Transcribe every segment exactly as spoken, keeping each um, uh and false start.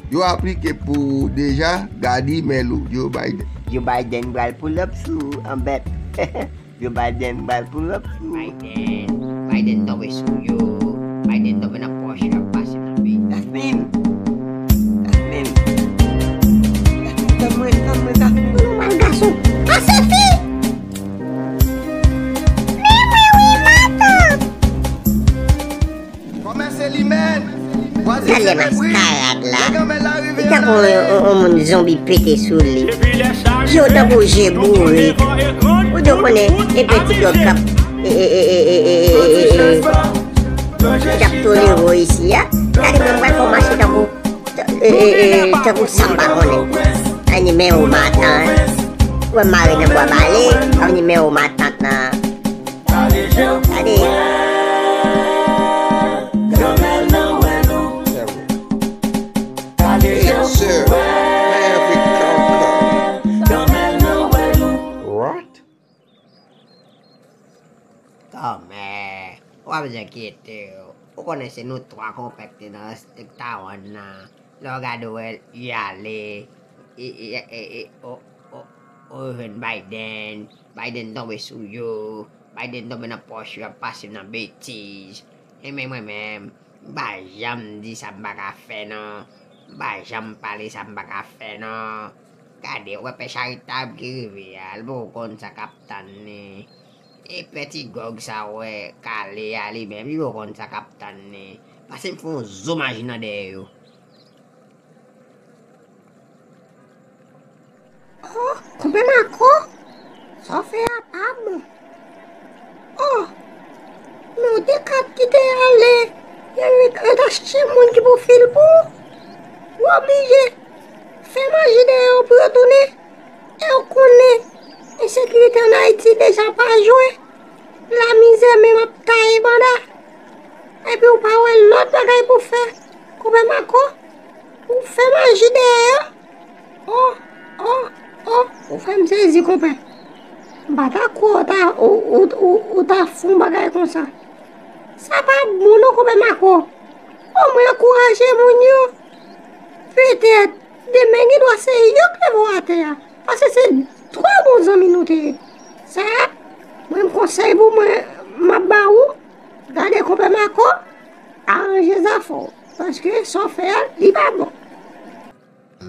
Yo aplike pou ou deja, gad imèl ou, Joe Biden. Joe Biden pral pull up sou ou, anbèt. Joe Biden pral pull up sou ou. Biden, Biden tonbe sou yo. Biden tonbe nan pòch yo, ap pase nan peyi. Jasmine. Jasmine. Jasmine, tann mwen, tann mwen, Jasmine. Ou mal gason. Pase fi! Men mwen wi, matant! Kòmè se li menm. Gade maskarad la. Li tankou yon, yon, yon moun zonbi pete sou li. Je w tankou je bourik. Ou di w konnen e peti gòg k ap, e, e, k ap tolere w isi a. Gade mwen, m pral fè w mache tankou, e, e, e, tankou sa m pa konnen. Ani men ou matant. Ou wè m mare nan bwa bale, ani men ou matant nan. Gade. Yes, sir. Mwen anvi kankan. What? Kòmè, ou pa bezwen enkyete w. Ou konnen se nou twa konpè k te nan State Tower nan. Lè w gade w wè y ale. E, e, e, e, o, o, o, jwenn Biden. Biden tonbe sou yo. Biden tonbe nan pòch yo, ap pase nan betiz. E men mwen menm, m pa janm di sa m pa ka fè non. M pa janm pale sa m pa ka fè non. Gade, ou wè pè Charitab ki rive a, li poko konn sa k ap tann li. E pè ti gòg sa ou wè kale a li menm, li poko konn sa k ap tann li. Pase m fè yon zo maji nan dèyè yo. Oh, konpè Mako, sa w fè a pa bon. Oh, men w te kat ki te ale, yo ret, ret achte moun ki pou fil pou ou. Ou oblije fè manje dèyè yo pou yo tounen. E w konnen, ensekirite ann Ayiti deja pa jwe. Lamizè menm ap taye banda. Epi w pa wè lòt bagay pou fè. Konpè Mako, ou fè maji dèyè yo. Oh, oh, oh, ou fè m sezi, konpè. M pa ta kwè w ta, ou, ou, ou, ou ta fè yon bagay konsa. Sa pa bon non, konpè Mako. Omwen ankouraje moun yo. Petèt, demen gen dwa se yo k leve w atè a. Paske se twa bon zanmi nou te ye. Sa, mwen, m konsèy pou mwen, m ap ba ou, gade konpè Mako, aranje zafè w. Paske sa w fè a, li pa bon.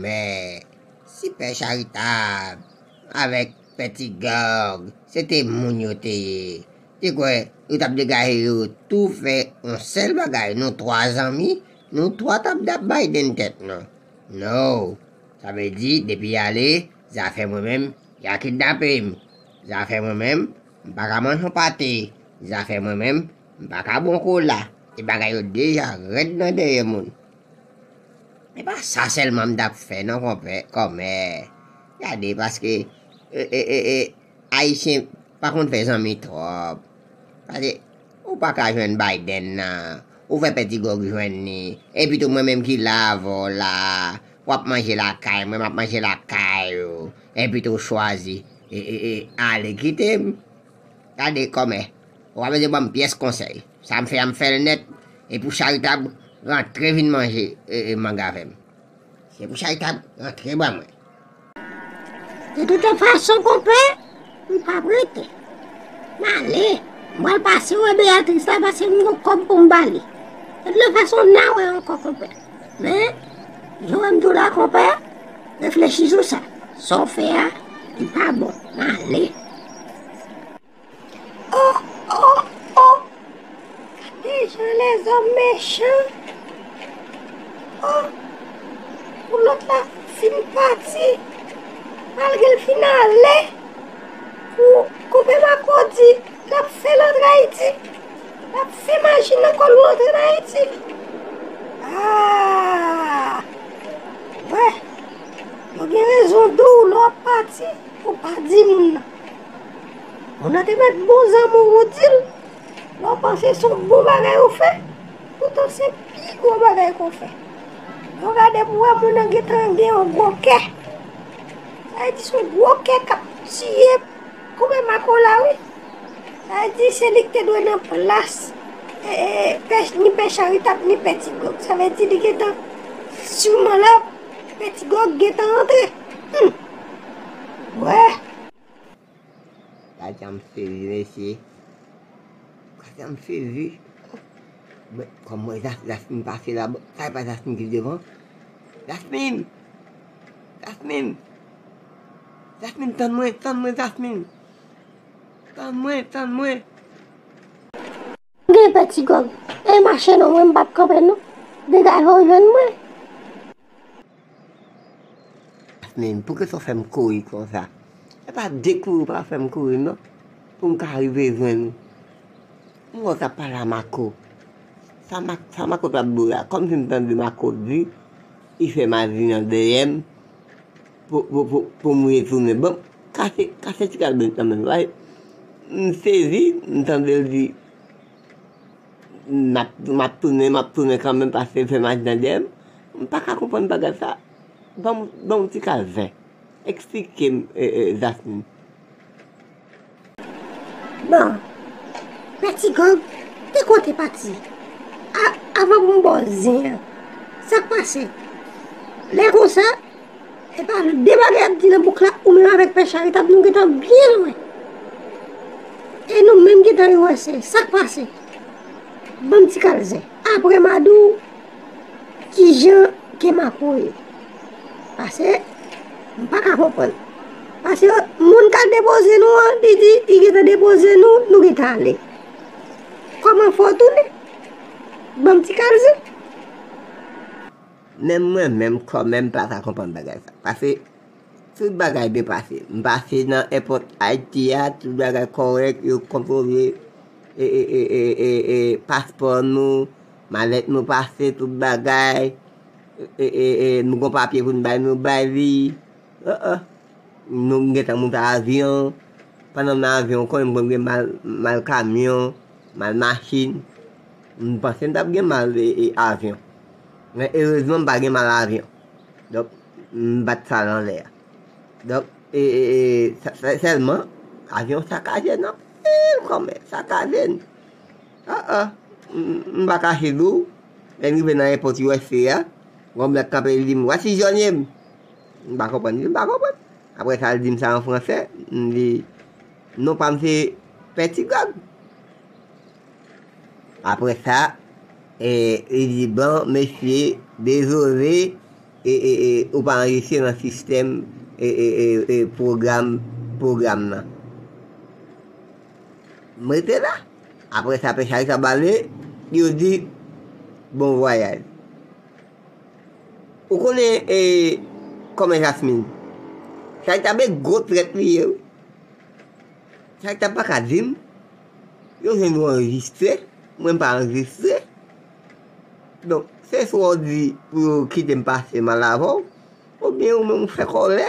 Men, si pè Charitab avèk pè ti gòg, se te moun yo te ye. Te kwè yo t ap degaje yo tou fè yon sèl bagay, nou twa zanmi, nou twa t ap dap Biden tèt non. No. Sa vle di, depi y ale, zafè mwen menm, y a kidnape m. Zafè mwen menm, m pa ka manje yon pate. Zafè mwen menm, m pa ka bwè yon kola. E bagay yo deja rèd nan dèyè moun. E pa sa sèlman m t ap fè non, konpè, kòmè. Gade, paske, e, e, e, e, Ayisyen pa konn fè zanmi twòp. Paske ou pa ka jwenn Biden nan. Ou fè pè ti gòg jwenn li. Epi tou mwen menm ki la avè w la. W ap manje lakay mwen, m ap manje lakay ou. Epi tou w chwazi, e, e, e, ale kite m. Gade kòmè. Ou pa bezwen ban m pyès konsèy. Sa m fè a, m fè l nèt. E pou Charitab rantre vin manje, e, e, mang avè m. Se pou Charitab rantre ban mwen. De toute façon, konpè, m p ap rete. M ale. M pral pase wè Beatrice la, paske m gen kòb pou m ba li. De toute façon, n a wè ankò, konpè. Men, jan w wè m di w la, konpè, reflechi sou sa. Sa w fè a, li pa bon. M ale. Oh, oh, oh! Gade jan lèzòm mechan! Oh! Pou lòt la fin pati, malgre l fin ale, pou konpè Mako di l ap fè l antre Ayiti, l ap fè machin nan kò l pou l antre nan Ayiti. Ah! Wè, yo gen rezon di w lè w ap pati. Ou pa di moun nan. Moun nan te mèt bon zanmi w, ou di l. Lè w panse se yon bon bagay ou fè, poutan se pi gwo bagay ke w fè. Lè w gade pou w wè moun nan gentan gen yon gwo kè. Sa vle di se yon gwo kè k ap tiye konpè Mako la, wi. Sa vle di se li ki te dwe nan plas, e, e, pè, ni pè Charitab, ni pè Ti Gòg. Sa vle di li gentan siman la. Peti Gòg gentan antre. Hmm. Wè. Gade jan m sezi, mesye. Gade jan m sezi. Bon, kòman Jas-, Jasmine pase la? Bon, sa e pa Jasmine ki devan? Jasmine! Jasmine! Jasmine, tann mwen, tann mwen, Jasmine! Tann mwen, tann mwen! Gen Peti Gòg. E mache non, mwen m p ap kanpe non. Degaje w jwenn mwen. Jasmine, poukisa w fè m kouri konsa? E pa de kouri w pa fè m kouri non. Pou m ka rive jwenn ou. M wè w t ap pale a Mako. Sa Mak-, sa Mako t ap di w la? Kòmsi m tande Mako di, li fè maji nan dèyè m pou, pou, pou, pou m retounen. Bon, kase, kase ti kalbent nan men m, wi. M sezi, m tande l di, m ap, m ap tounen, m ap tounen kanmenm paske l fè maji nan dèyè m. M pa ka konprann bagay sa. Ban m, ban m ti kalvè. Eksplike m, e, e, Jasmine. Bon, Peti Gòg, te kote pati? A, avan pou m ba w zen an. Sa k pase? Lè konsa, e pa de bagay ap di nan bouk la, ou menm avèk Pè Charitab, nou gentan byen lwen. E nou menm gentan riwese. Sa k pase? Ban m ti kalzen. Apre m a di w kijan ke Mako ye. Pase, m pa ka konprann. Pase, moun k al depoze nou an, li di, li gentan depoze nou, nou gentan ale. Kòman fè w tounen? Ban m ti kalzen. Menm mwen menm, kòmè m pa ka konprann bagay sa. Pase, tout bagay byen pase. M pase nan èpòt Ayiti a, tout bagay kòrèk, yo kontwole, e, e, e, e, e, e, paspò nou, malèt nou pase, tout bagay. E, e, e, nou gon papye pou n bay, nou bay li. An, an. Nou, m gentan monte avyon. Pandan m nan avyon, w konnen m konn gen mal, mal kamyon, mal machin. M panse m t ap gen mal, e, e, avyon. Men erezman, m pa gen mal avyon. Donk, m bat sa l anlè a. Donk, e, e, e, sa, sa, sèlman, avyon sakaje n anpil, kòmè, sakaje n. Ah, ah. M, m pa kache di w, lè n rive nan èpòt U S A a, gon blak kanpe, li di m, "Wè si Johnny ye m." M pa konprann, li di m pa konprann. Apre sa, li di m sa an fransè, m di, "Non pa m se Pètigòg." Apre sa, e, li di, "Bon, mesye, dezole, e, e, e, ou pa anrejistre nan sistèm, e, e, e, e, pwogram, pwogram nan." M rete la. Apre sa, Pè Charitab ale, yo di, "Bon vwayaj." Ou konnen, e, kòmè Jasmine, Charitab e gwo trèt li ye, wi. Charitab pa ka di m, yo jwenn ou anrejistre, mwen m pa anrejistre. Donk, se swa w di pou yo kite m pase m al avè w, oubyen ou menm ou fè kòlè,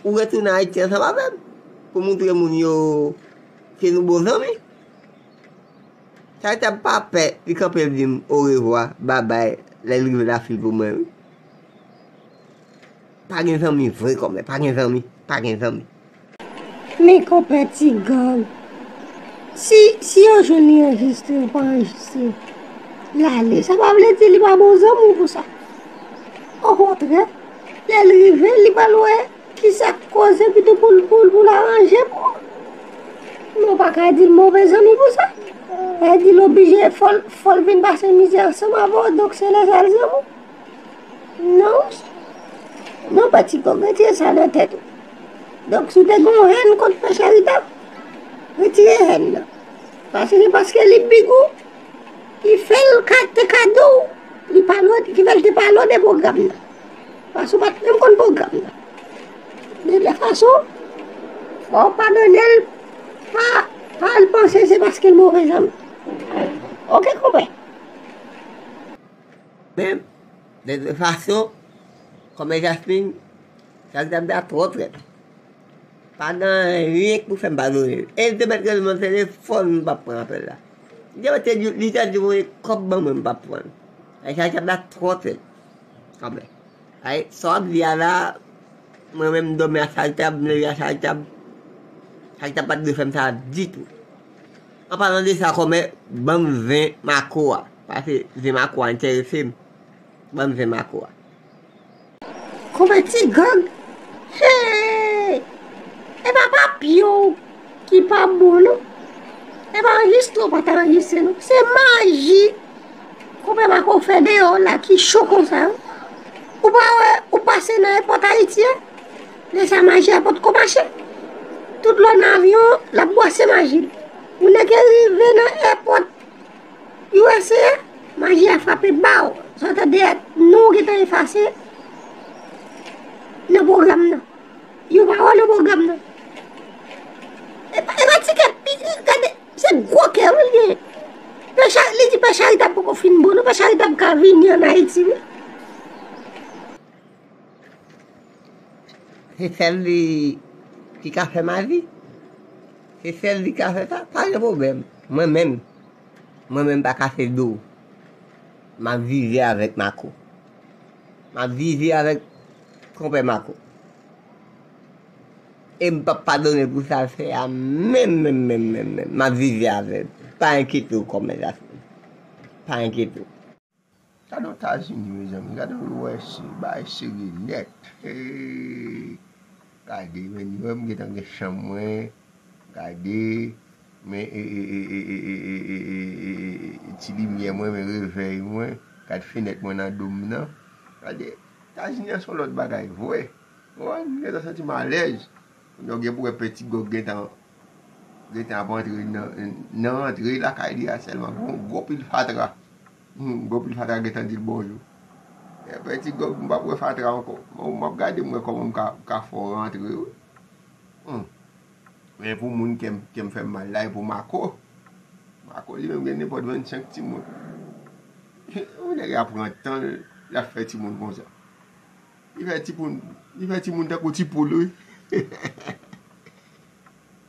ou retounen Ayiti ansanm avè m, pou montre moun yo ke nou bon zanmi. Charitab pa pè, li kanpe, l di m orevwa, babay, lè l rive l ap fil pou mwen, wi. Pa gen zanmi vre kòmè, pa gen zanmi, pa gen zanmi. Men konpè Tigòg, si, si yo jwenn li anrejistre ou pa anrejistre, l ale, sa pa vle di li pa bon zanmi w pou sa. Okontrè, lè l rive, li pral wè kisa k koze pito pou l, pou l, pou l aranje pou ou. Men w pa ka di l move zanmi pou sa. Sa vle di l oblije, fò l, fò l vin pase mizè ansanm avè w, donk se lè sa l zanmi w. Non, non, Pètigòg, retire sa nan tèt ou. Donk, si w te gen yon hèn kont Pè Charitab, retire hèn nan. Paske se paske li big ou, ki fè l ka, te ka di w, li pale w, ki fè l te pale w de pwogram nan. Paske w pa t menm konn pwogram nan. De lè fason, fò w padone l, pa, pa l panse se paske l move zanmi. Oke, konpè? Men, de tout fason, kòmè Jasmine, sa l t ap di a twò trèt. Pa gen anyen k pou fè m padone l. E l te mèt rele m nan telefòn, m p ap pran apèl la. Li te di, li te di voye kòb ban mwen, m p ap pran l. Ay, sa l t ap di a twò trèt. Kòmè. Ay, sa w ap di a la, mwen menm m dòmi a Charitab, m leve a Charitab. Charitab pa t dwe fè m sa ditou. An palan de sa, kòmè, ban m zen Mako a. Paske zen Mako a enterese m. Ban m zen Mako a. Konpè Ti Gòg, hey! E pa papye w ki pa bon, non. E pa anrejistre w pa ta anrejistre, non. Se maji konpè Mako fè deyò la ki cho konsa, wi. Ou pa wè, ou pase nan èpòt Ayiti a? Lè sa maji a potko mache. Tout lè w nan avyon, l ap bwase maji l. Ou nèk rive nan èpòt U S A, maji a frape ba w. Sa w tande a, non w gentan efase nan pwogram nan. Yo pa wè nan pwogram nan. E pa, e pa ti kè piti, gade, se gwo kè wi l gen. Pè Cha-, li di Pè Charitab poko fin bon, non, Pè Charitab ka vini ann Ayiti, wi. Se sèl li ki ka fè maji? Se sèl li ka fè sa? Pa gen pwoblèm. Mwen menm, mwen menm pa kase do. M ap vive avèk Mako. M ap vive avèk konpè Mako. E m p ap padone pou sa l fè a menm, menm, menm, menm, menm. M ap vive avè l. Pa enkyete w kòmè, Jasmine. Pa enkyete w. Gade Etazini, mezanmi, gade U S A, bagay serye nèt. Hey! Gade, men, wè m gentan gen chanm mwen, gade, men, e, e, ti limyè mwen, men revèy mwen, gade fenèt mwen nan do m nan. Gade, Etazini an se yon lòt bagay vre. Ou konprann? M gentan santi m alèz. Kounye a w gen pou wè Pè Ti Gòg gentan, gentan ap antre nan, nan antre lakay li a sèlman. Gon gwo pil fatra. Hmm, gon pil fatra gentan di l bonjou. E Pè Ti Gòg, m p ap wè fatra ankò. Bon, m ap gade m wè kòman m ka, ka fè w rantre, wi. Hmm. Men pou moun ke m, ke m fè m mal la, e pou Mako. Mako li menm gen nenpòt vennsenk timoun. Yon nèg ap pran tan l, l ap fè timoun konsa. Li fè timoun, li fè timoun tankou ti poul, wi.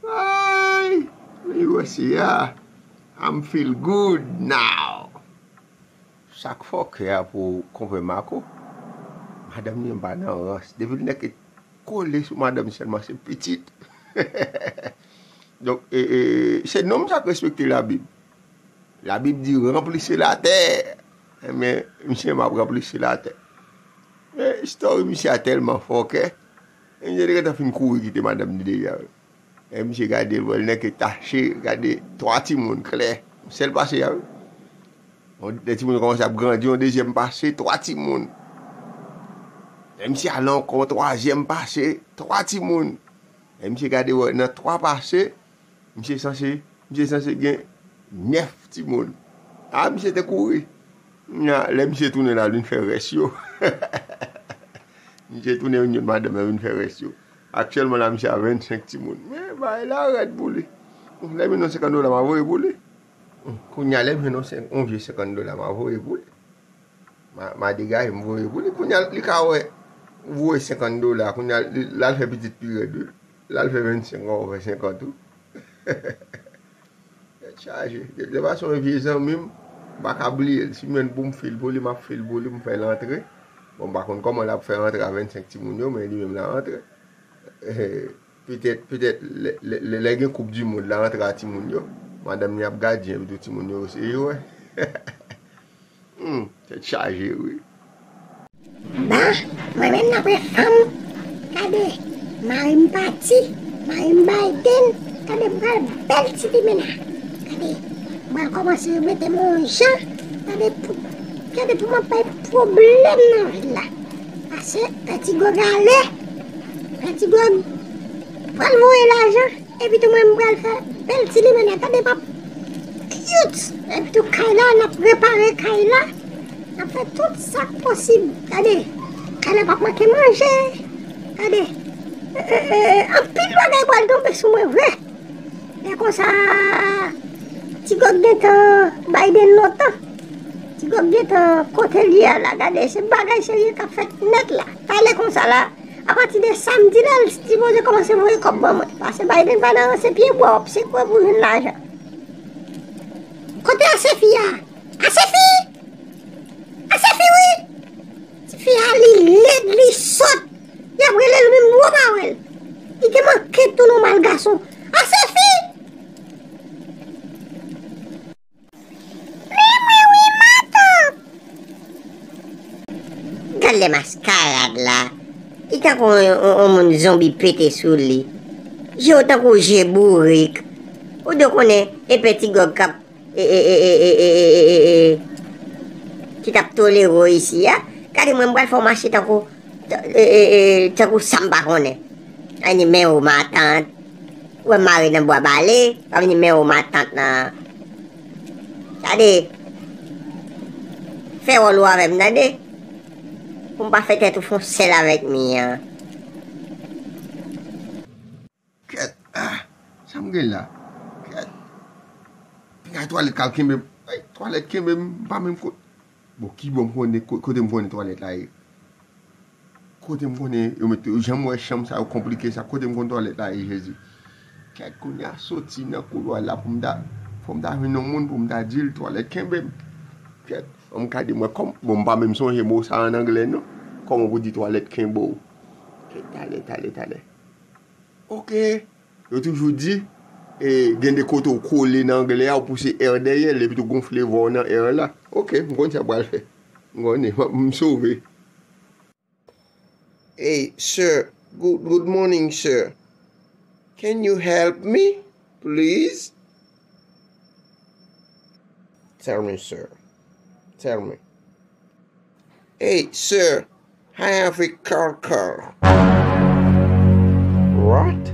Ay, men yo se a, I'm feel good now. Sa k fòkè a pou konpè Mako, madanm li an pa nan rans. Depi l nèk kole sou madanm sèlman, se pitit. Donk, e, e, se nonm sa k respekte Labib. Labib di, ranplise latè. Enben, misye m ap ranplise latè. Men, story misye a tèlman fòkè. E misye te gentan fin kouri kite madanm li deja, wi. E misye gade l, wè l nèk tache, gade twa timoun klè. Yon sèl pase a, wi. Yon, lè timoun yo kòmanse ap grandi, yon dezyèm pase, twa timoun. E misye ale ankò, yon twazyèm pase, twa timoun. E misye gade, wè, nan twa pase, misye sanse, misye sanse gen nèf timoun. A, misye te kouri. Nya, lè misye tounen la, vin fè rès yo. Misye tounen vin jwenn madanm nan vin fè rès yo. Aktyèlman la, misye a vennsenk timoun. Men, bagay la rèd pou li. Lè m jwenn yon senkant dola, m a voye pou li. Kounye a, lè m jwenn yon sen-, yon vye senkant dola, m a voye pou li. M a, m a degaje, m voye pou li. Kounye a, li ka wè, voye senkant dola. Kounye a, li, l al fè pitit pi rèd, wi. L al fè vennsenk an, ou fè senkant ou. Tèt chaje. De tout fason, e vye zanmi m, m pa ka bliye l. Si m jwenn pou m fil pou li, m ap fil pou li, m fè l antre. Bon, m pa konn kòman l ap fè antre a vennsenk timoun yo, men li menm l a antre. Eh, petèt, petèt, lè, lè, lè, lè gen koup di mond, l a antre a timoun yo. Madanm li ap gadyen, epi tou timoun yo, se yo, wè. Hmm, tèt chaje, wi. Ba, mwen menm nan pre fanm. Gade, mari m pati, mari m Biden. Gade, m pral bèl ti limena. Gade, m pral kòmanse mete m yon jan. Gade pou, gade pou m ap bay pwoblèm nan vil la. Pase, Pè Ti Gòg ale, Pè Ti Gòg pral voye lajan. Epi tou mwen m pral fè bèl ti limena, tande m ap cute. Epi tou kay la, n ap repare kay la. N ap fè tout sa k posib. Tande, kay la p ap manke manje. Tande, e, e, e, anpil bagay pral tonbe sou mwen vre. Lè konsa, Ti Gòg gentan Biden lontan. Ti Gòg gentan kote l ye a la. Gade, se bagay serye k ap fèt nèt la. Talè konsa la, apati de samdi la, l sipoze kòmanse voye kòb ban mwen. Pase Biden pa nan ranse pye bwa, w ap sekwe pou jwenn lajan. Kote Asefi a? Asefi! Asefi wi! Tifi a li lèd, li sòt. Y ap rele l, men m pa wè l. Li te manke tounen yon mal gason. Asefi! Men mwen wi, matant! Gad lè maskarad la. Li tankou yon, yon, yon moun zonbi pete sou li. Je w tankou je bourik. Ou dwe konnen, e pè ti gòg k ap, e, e, ki t ap tolere w isi a. Gade mwen, m pral fè w mache tankou, e, e, e, tankou sa m pa konnen. Ay, ni men w matant. Ou wè m mare nan bwa bale, pa vini men w matant nan. Gade. Fè wòl ou avè m, tande. Pou m pa fè tèt ou fon sèl avèk mi an. Kèt, ah, sa m gen la? Kèt. Pinga twalèt k al kenbe m. Ay, twalèt kenbe m, m pa menm ko-, bon, ki bò m konnen, ko-, kote m konnen twalèt la ye? Kote m konnen yo mete, jan m wè chanm sa yo konplike sa, kote m konn twalèt la ye, Jezi? Kèt, kounye a soti nan koulwa la pou m ta, fò m ta jwenn yon moun pou m ta di l twalèt kenbe m. Kèt, an m ka di mwen, kòm, bon, m pa menm sonje mo sa an anglè non. Kòman pou di twalèt kenbe w? Kèt, talè, talè, talè. Ok. Yo toujou di, e, gen de kote w kole nan anglè a, ou pouse R dèyè l, epi tou gonfle vwa w nan R la. Ok, m konn sa m pral fè. M konnen, m, m sove. Hey, sir. Good, good morning, sir. Can you help me, please? Tell me, sir. Tell me. Hey, sir. I have a car call. What?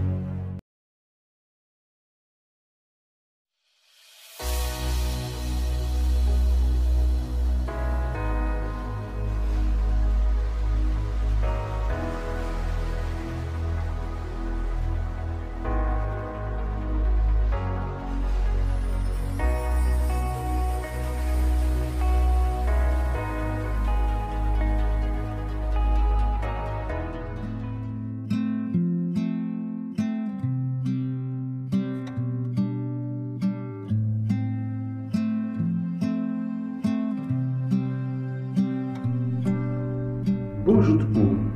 Bonjou tout moun.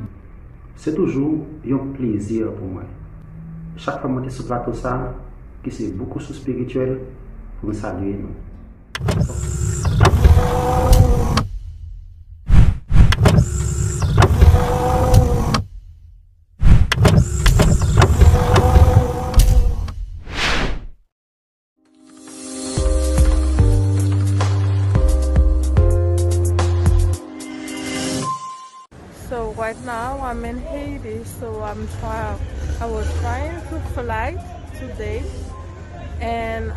Se toujou yon plezi pou mwen. Chak fwa m monte sou plato sa, ki se Boukouchou Espirityèl, pou m salye nou. So right now I'm in Haiti, so I'm try I was trying to fly today, and